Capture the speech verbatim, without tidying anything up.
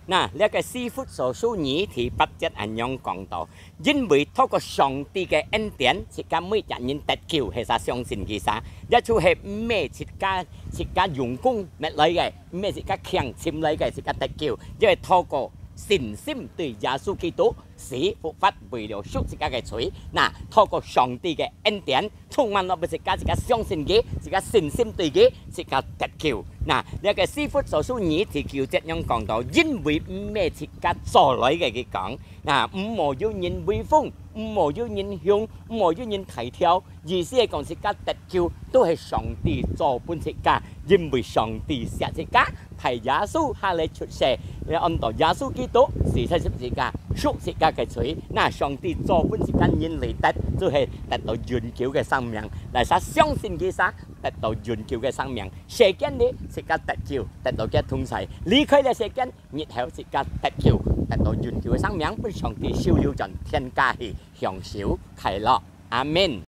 那，這个以弗所書二第八節恁樣講到：因為透過上帝个恩典，自家每隻人得救，係儕相信佢儕，也就係毋係自家自家用功搣來个，毋係自家強尋來个，自家得救，因為透過信心對耶穌基督死復活，為了贖自家个罪。那，透過上帝个恩典， 充滿落分自家，自家相信佢，自家信心對佢，自家得救。那，這个以弗所書二第九節樣講到：因為毋係自家做來个，佢講，那，毋好有人威風，毋好有人雄，毋好有人大條。意思係講，自家得救都係上帝做分自家，因為上帝惜自家， 派耶穌下來出世，安到耶穌基督死在十字架，贖自家个罪。那，上帝做分自家人類得，就係得到永久个生命。哪儕相信佢儕，得到永久个生命。世間裡自家得救，得到佢同在；離開了世間，日後自家得救，得到永久个生命，分上帝收留轉天家去享受快樂。阿們。